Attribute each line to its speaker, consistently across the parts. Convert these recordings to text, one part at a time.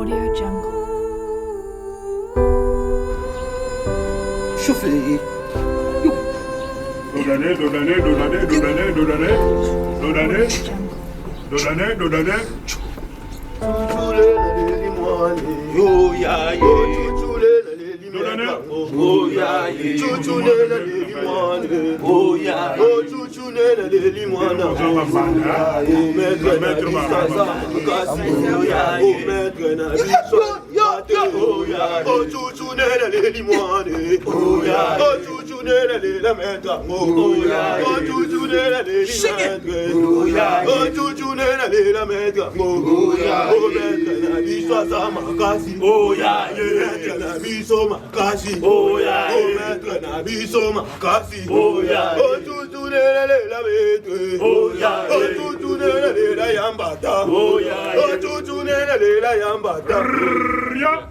Speaker 1: Audio Jungle.
Speaker 2: Chauffe.
Speaker 3: Dodane, dodane, dodane, dodane, dodane, dodane, dodane, dodane.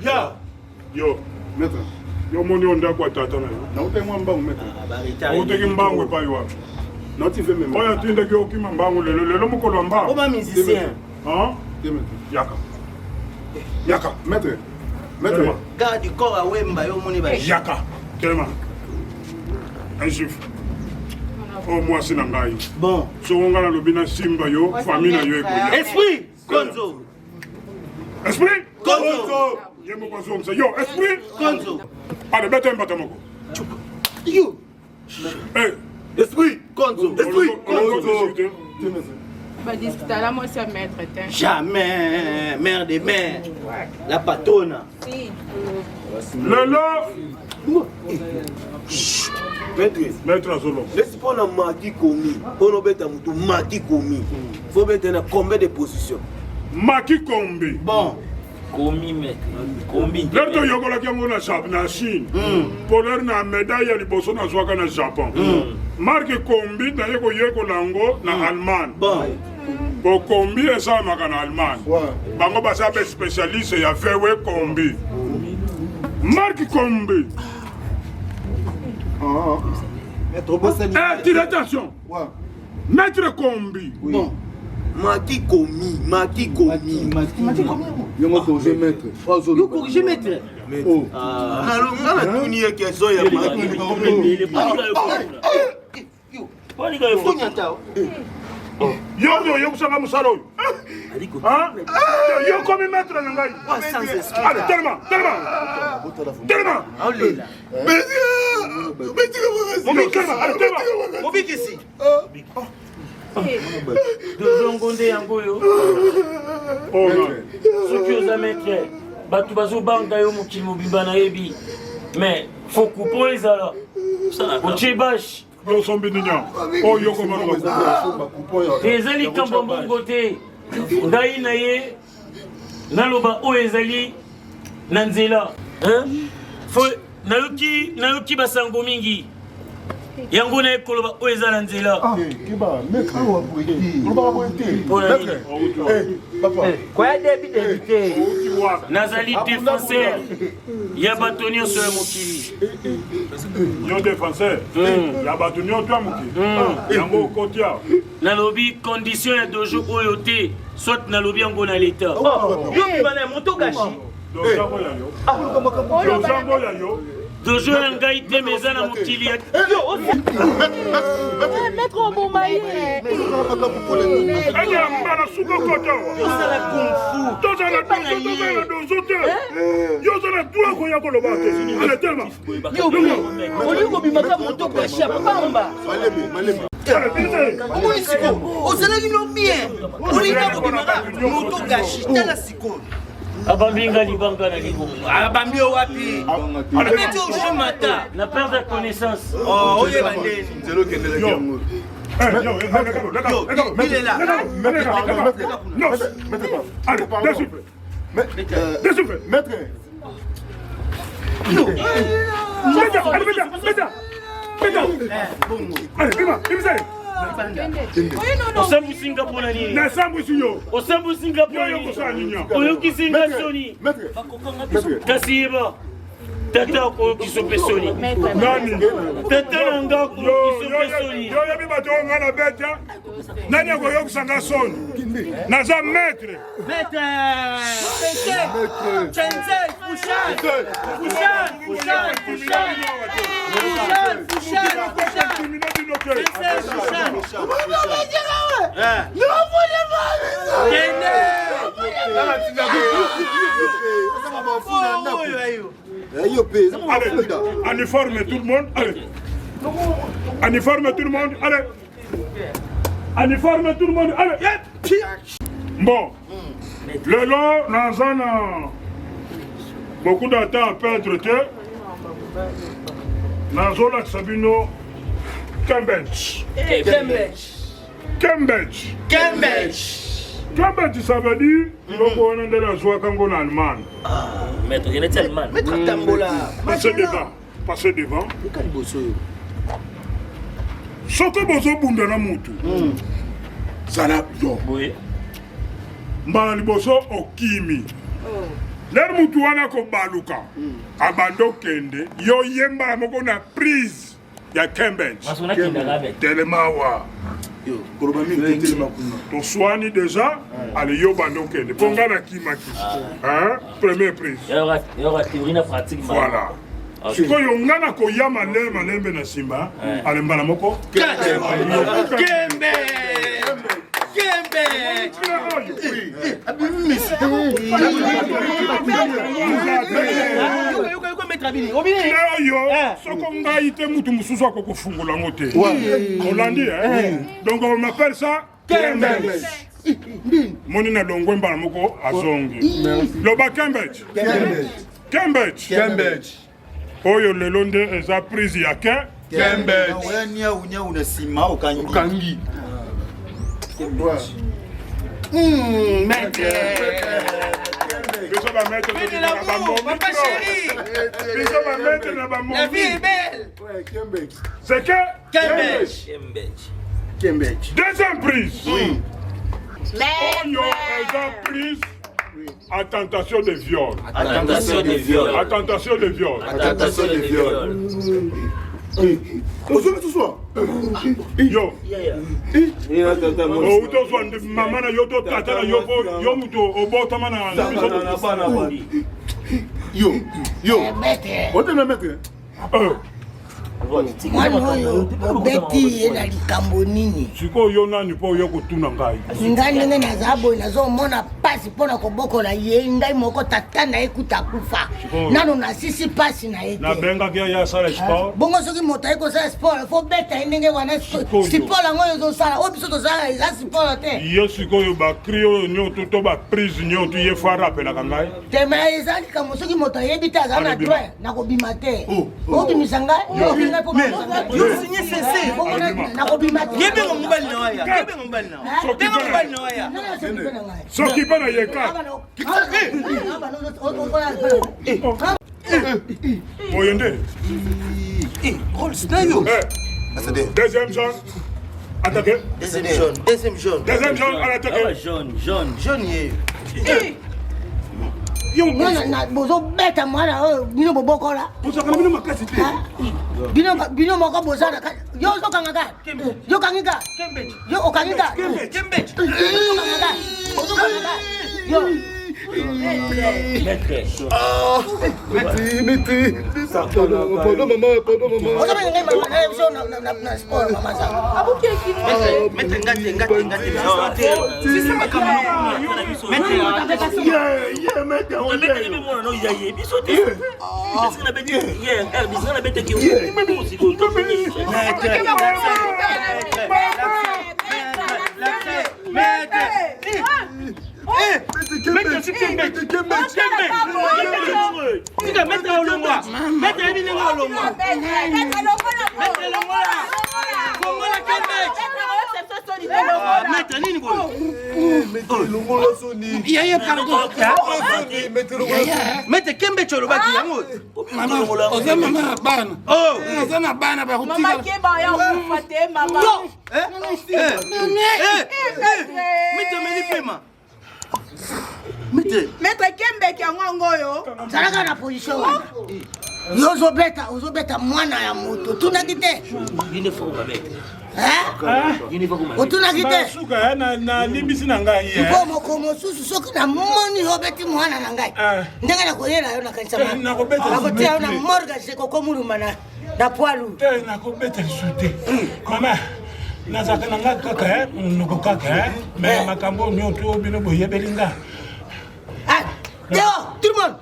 Speaker 3: Ya. Yo.
Speaker 4: Maître.
Speaker 3: Yo moni yo ndako ya tata na yo.
Speaker 4: Nautaki mwa mbangu maître.
Speaker 3: Outaki mbangu epai wapi?
Speaker 4: Nauti ve mema.
Speaker 3: Oyo atindaki yo okima mbangu lelo lelo mokolo ya mbangu.
Speaker 2: Oba musicien.
Speaker 3: Hein? Yaka. Yaka.
Speaker 4: Maître. Maître.
Speaker 2: Garde du corps à Wemba yo moni ba.
Speaker 3: Yaka. Telema. Un juif. oyo mwasi na ngai.
Speaker 2: Bon.
Speaker 3: Soko ngai nalobi nasimba yo, famille na yo ekoya.
Speaker 2: Esprit Konzo.
Speaker 3: Esprit
Speaker 2: Konzo.
Speaker 3: Ye moko azongisa yo esprit
Speaker 2: Konzo.
Speaker 3: Ale beta mbata moko.
Speaker 2: Yo.
Speaker 3: Eh.
Speaker 2: Esprit Konzo. Esprit
Speaker 3: Konzo.
Speaker 5: Badiscutala mwasi ya maître te.
Speaker 2: Jamais, mère de mère. La patronne.
Speaker 5: Si.
Speaker 3: Lelo.
Speaker 6: Maître.
Speaker 3: Maître azolo.
Speaker 6: Lesi mpona maki komi mpona obeta motu maki komi fo obeta na combien de position?
Speaker 3: Maki kombi.
Speaker 2: Bon.
Speaker 7: Komi maître. Kombi.
Speaker 3: Lelo toyokolaki yango na na Chine. Mpo lelo na médaille ya liboso nazwaka na Japon. Marke kombi naye koyekola yango na Allemagne.
Speaker 2: Bon.
Speaker 3: Bo kombi esalamaka na Allemagne. Bango baza be spécialiste ya VW kombi. Marke kombi. Eh, tire attention. Maître kombi.
Speaker 2: Bon.
Speaker 6: Maki komi, maki komi.
Speaker 2: Maki komi.
Speaker 4: Yo corrige maître.
Speaker 2: Yo corrige maître.
Speaker 4: Oh.
Speaker 6: Nga natuni ye question ya maki.
Speaker 3: Yo nde oyebisanga mosala oyo. Yo komi maître na ngai. Allez, telema, telema. Telema. Telema, allez, telema.
Speaker 2: Mobikisi.
Speaker 7: Dozongo nde yango oyo. Soki oza maître, bato bazobanga yo mokili mobimba nayebi. Mais faut coupon ezala. Otie bashe.
Speaker 3: Osombi nini oyo
Speaker 7: te eza likambo ya mbongo te ngai na ye naloba oyo ezali na nzela nayoki nayoki basango mingi yango naye koloba oyo eza na nzela
Speaker 2: Koya debi debi te.
Speaker 7: Nazali défenseur ya bato nyonso ya mokili.
Speaker 3: Yo défenseur ya bato nyonso ya mokili. Yango okoti awa.
Speaker 7: Nalobi condition ya dojo oyo te, soit nalobi yango na leta.
Speaker 2: Yo mibala ya moto gashi.
Speaker 3: Dozango ya yo. Dozango ya yo.
Speaker 7: Dojo ya ngai te mais eza na mokili ya
Speaker 5: Maître oboma ye.
Speaker 3: Enya mbala suka okota awa.
Speaker 2: Osala kung fu.
Speaker 3: Tozala tozala dozo te. Yo oza na droit koya koloba te. Ale telema.
Speaker 2: Yo olingi kobimaka moto gashi ya pamba. Omoni sikoyo ozalaki no bien olinga kobimaka moto gashi tala sikoyo.
Speaker 7: Abambi nga libanga na libumu.
Speaker 2: Abambi yo wapi? Abeti yo jumata.
Speaker 7: Na perte de connaissance.
Speaker 2: Oh, oyeba ndeni.
Speaker 4: Nzela okendelaki yango.
Speaker 2: Il est là.
Speaker 3: Allez, désiffle. Désiffle.
Speaker 4: Maître.
Speaker 3: Beta, allez, beta, beta. Beta. Allez, bima, bima,
Speaker 7: Osambwisi nga mpona nini?
Speaker 3: Nasambwisi yo.
Speaker 7: Osambwisi nga mpona
Speaker 3: Yo, yo kosala nini awa?
Speaker 7: Oyokisi nga soni. Kasi yeba tata akoyokisa mpe soni.
Speaker 3: Nani?
Speaker 7: Tata na nga akoyokisa mpe soni.
Speaker 3: Yo oyebi bato oyo nga na beta? Nani akoyokisa nga soni? Naza maître.
Speaker 2: Maître. Chenze, Fushan. Fushan, Fushan, Fushan. Fushan, Fushan, Fushan. Chenze, Fushan. Kende.
Speaker 3: Allez, uniforme tout le monde. Allez. Uniforme tout le monde. Allez. Uniforme tout le monde. Allez. Bon. Lelo naza na beaucoup de temps à perdre te. Nazolakisa bino Cambridge.
Speaker 2: Cambridge.
Speaker 3: Cambridge.
Speaker 2: Cambridge.
Speaker 3: Cambridge ça veut dire biloko wana nde nazwaka yango na Allemagne.
Speaker 7: Maître, okende ti Allemagne.
Speaker 2: Maître Tambola.
Speaker 3: Passez devant. Passez devant.
Speaker 2: Eka liboso oyo.
Speaker 3: Soki bozobunda na mutu zala yo.
Speaker 7: Boye.
Speaker 3: Mbala liboso okimi. Lere mutu wana kobaluka abanda okende yo ye mbala moko na prise ya Cambridge.
Speaker 7: Maso nakendaka maître.
Speaker 3: Telema awa.
Speaker 4: Koloba mingi te, telema kuna.
Speaker 3: Toswani déjà ale yo banda okende mpo ngai nakimaki. Hein? Première prise.
Speaker 7: Yoka théorie na pratique.
Speaker 3: Voilà. Sikoyo ngai nakoya malembe malembe na nsima ale mbala moko.
Speaker 2: Kembe. Kembe. Yoka yoka yoka maître Abini. Obini.
Speaker 3: Clé oyo soko ngai te mutu mosusu akokofungola yango te. Olandi hein? Donc on m'appelle ça Cambridge. Moni na longwe mbala moko azongi. Loba Cambridge. Cambridge.
Speaker 4: Cambridge.
Speaker 3: Oyo lelo nde eza prise ya ke
Speaker 4: Cambridge.
Speaker 1: Oya niau niau na nsima okangi.
Speaker 4: Okangi.
Speaker 2: Maître.
Speaker 3: Biso ba maître
Speaker 2: Fais de
Speaker 3: tolingaka
Speaker 2: l'amour,
Speaker 3: ba
Speaker 2: papa
Speaker 3: momi
Speaker 2: chéri.
Speaker 3: trop. Biso ba maître na ba
Speaker 2: La vie est
Speaker 3: momi.
Speaker 2: belle.
Speaker 4: Cambridge.
Speaker 3: C'est que
Speaker 2: Cambridge.
Speaker 7: Cambridge.
Speaker 4: Cambridge.
Speaker 3: Deuxième prise. Oyo eza prise à tentation de viol.
Speaker 7: Attentation de viol.
Speaker 3: À tentation de viol.
Speaker 7: Attentation de viol.
Speaker 4: Ozongi susu awa?
Speaker 3: Yo. Outi ozwa mama na yo to tata na yo po yo moto obotama na biso.
Speaker 4: Yo. Yo.
Speaker 8: Maître,
Speaker 4: Otema maître.
Speaker 8: mwana oyo obeti ye na likambo nini?
Speaker 3: Sikoyo yo nani mpo oyo kotuna ngai?
Speaker 8: Ngai ndenge naza boye nazomona mpasi mpo na kobokola ye, ngai moko tata na ye kuta akufa, nano nasisi mpasi na ye te.
Speaker 3: Nabengaki ye asala sport.
Speaker 8: Bongo soki moto aye kosala sport fo beta ye ndenge wana.
Speaker 3: Sikoyo.
Speaker 8: Sport yango oyo ozosala, oyo biso tosala eza sport te.
Speaker 3: Ye sikoyo bacri oyo nyonso to baprise nyonso ye fo arapelaka ngai.
Speaker 8: Tema eza likambo soki moto ayebi te aza na
Speaker 3: Alobima.
Speaker 8: droit na kobima te. Obimisa ngai, obi ngai mpo bimisa ngai.
Speaker 2: Yo signé cessé.
Speaker 8: Bongo nakobima te.
Speaker 2: Yebenga mobali na waya. Yebenga mobali na waya. Benga mobali na waya.
Speaker 8: Nani asokipe na ngai?
Speaker 3: Soki mpe na ye ka boye nde.
Speaker 2: Rolls na yo.
Speaker 3: Eh, Deuxième jaune. Attaqué.
Speaker 2: Deuxième jaune. Deuxième jaune.
Speaker 3: Deuxième jaune à
Speaker 7: Ah,
Speaker 3: l'attaqué.
Speaker 7: jaune, jaune.
Speaker 2: Jaune ye.
Speaker 8: Mwana bozobeta mwana oyo bino bobokola.
Speaker 4: Bozalaka na bino makasi te.
Speaker 8: Bino bino moko boza na kati. Yo ozokanga ka. Yo okangi ka.
Speaker 2: Cambridge.
Speaker 8: Yo okangi ka.
Speaker 2: Cambridge.
Speaker 8: Ozokanga ka. Ozokanga ka. Yo.
Speaker 7: Maître.
Speaker 4: Maître, maître. Pardon, maman, pardon, maman.
Speaker 8: Ozobeta ngai mama na biso na sport mama za.
Speaker 2: Maître ngate ngate ngate. Sisa makambo. Maître.
Speaker 4: Yeah, yeah, maître. on
Speaker 7: Maître,
Speaker 4: est.
Speaker 7: yebi mwana no ya ye biso te. Bisika na beti ye, bisika na beteki.
Speaker 2: Maître. Maître. Maître, c'est Cambridge.
Speaker 4: Cambridge.
Speaker 2: Tika maître olongwa. Maître yebi ndenge olongwa. Maître longola. Longola Cambridge. Ah, Maître nini boye?
Speaker 4: Maître, longola soni.
Speaker 2: Yaya pardon.
Speaker 4: Soni, maître, longola soni.
Speaker 2: Maître Cambridge olobaki yango.
Speaker 9: Mama, oza mama ya bana.
Speaker 2: Oh.
Speaker 9: Oza na bana
Speaker 5: Mama
Speaker 9: bakotika.
Speaker 5: keba ya okufa te mama.
Speaker 2: Eh? Eh? Eh? Maître meli pema. Maître.
Speaker 5: Maître Kembeke yango yango oyo.
Speaker 8: Zalaka na position wana. Yo ozobeta ozobeta mwana ya moto otunaki te otunaki te
Speaker 3: suka nalimbisi na ngai
Speaker 8: mpo moko mosusu soki namoni yo obeti mwana na ngai ndenge nakoyela yo nakanisa nakotia yo na morgue sekokomuluma na poilu
Speaker 3: te nakobeta lisusu te mama nazalaka na nga kaka monoko kaka me makambo nyonso bino boyebeli nga.
Speaker 8: Ah, dehors, tout le monde.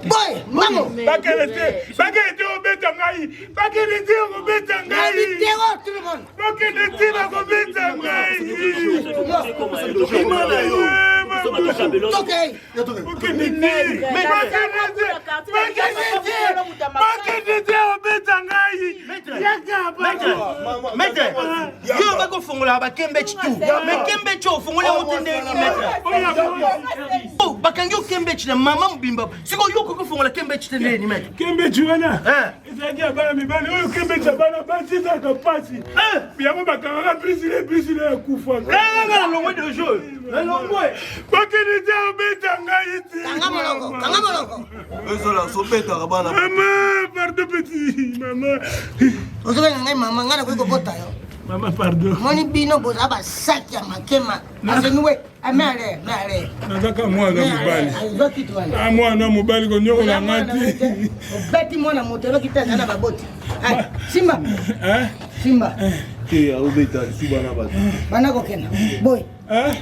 Speaker 8: Boy, maman.
Speaker 3: Bakende te, bakende te obeta ngai. Bakende te okobeta ngai.
Speaker 8: Dehors, tout le monde.
Speaker 3: Bakende te bakobeta ngai. Bakende te. Bakende te. Bakende te. Bakende te obeta ngai.
Speaker 2: Maître, yo obaki ofongola bakembeci tu mais kembeci oyo ofongoli yango te ndenge maître bakangi yo kembeci na mama mobimba sikoyo yo okoki ofongola kembeci te ndenge maître.
Speaker 3: Kembeci wana ezalaki ya bana mibali, oyo kembeci ya bana basi ezalaka mpasi, yango bakangaka prisile prisile akufa.
Speaker 2: Nga nalongwe de jeu, nalongwe.
Speaker 3: Bakende te obeta ngai te.
Speaker 8: Kanga monoko, kanga monoko.
Speaker 6: Ezola sobetaka bana.
Speaker 3: Mama, pardon petit, mama.
Speaker 8: Ozobenga ngai mama, ngai nakoki kobota yo.
Speaker 3: Mama, pardon.
Speaker 8: Moni bino boza basaki ya makema. Azenue, ame ale, me ale.
Speaker 3: Nazaka mwana mobali. Ah, mwana mobali konyokola ngai te.
Speaker 8: Obeti mwana moto eloko te aza na baboti. Simba. Simba.
Speaker 6: Te obeta lisusu bana bato.
Speaker 8: Bana kokenda. Boy.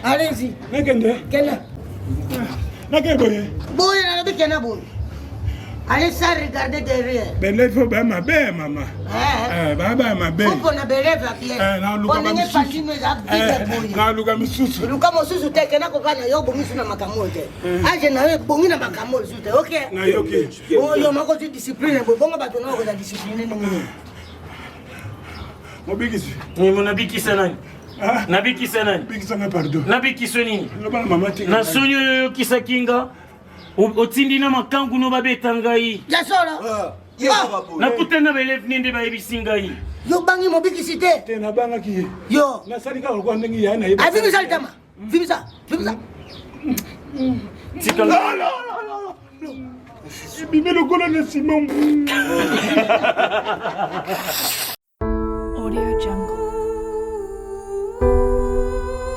Speaker 8: Allez-y.
Speaker 3: Nakende.
Speaker 8: Kenda.
Speaker 3: Nakende boye.
Speaker 8: Boye nalobi kenda boye. Allez sans regarder derrière.
Speaker 3: Belève oyo baya mabe mama. Baya baya mabe.
Speaker 8: Opona belève ya bien. Po ndenge fasino eza vide boye.
Speaker 3: Naluka misusu.
Speaker 8: Luka mosusu te kenda kokana yo obongisi na makambo oyo te. Age na yo ebongi na makambo oyo lisusu te. Ok.
Speaker 3: Nayoki.
Speaker 8: Oyo moko ozwi discipline boye bongo bato na okozala discipline ndenge nini?
Speaker 3: Mobikisi.
Speaker 7: Nabikisa nani? Nabikisa nani?
Speaker 3: Bikisa nga pardon.
Speaker 7: Nabikisa nini?
Speaker 3: Loba na mama tika.
Speaker 7: Na soni oyo oyokisaki nga otindi na makangu no babeta ngai.
Speaker 8: Ya solo.
Speaker 7: Nakutani na baeleve ne nde bayebisi ngai.
Speaker 8: Yo bangi mobikisi te.
Speaker 3: Te nabangaki ye.
Speaker 8: Yo.
Speaker 3: Nasali kaka lokola ndenge ya na ye.
Speaker 8: Avimisa litama. Vimisa. Vimisa.
Speaker 7: Tika.
Speaker 3: Ebimi lokola na nsima.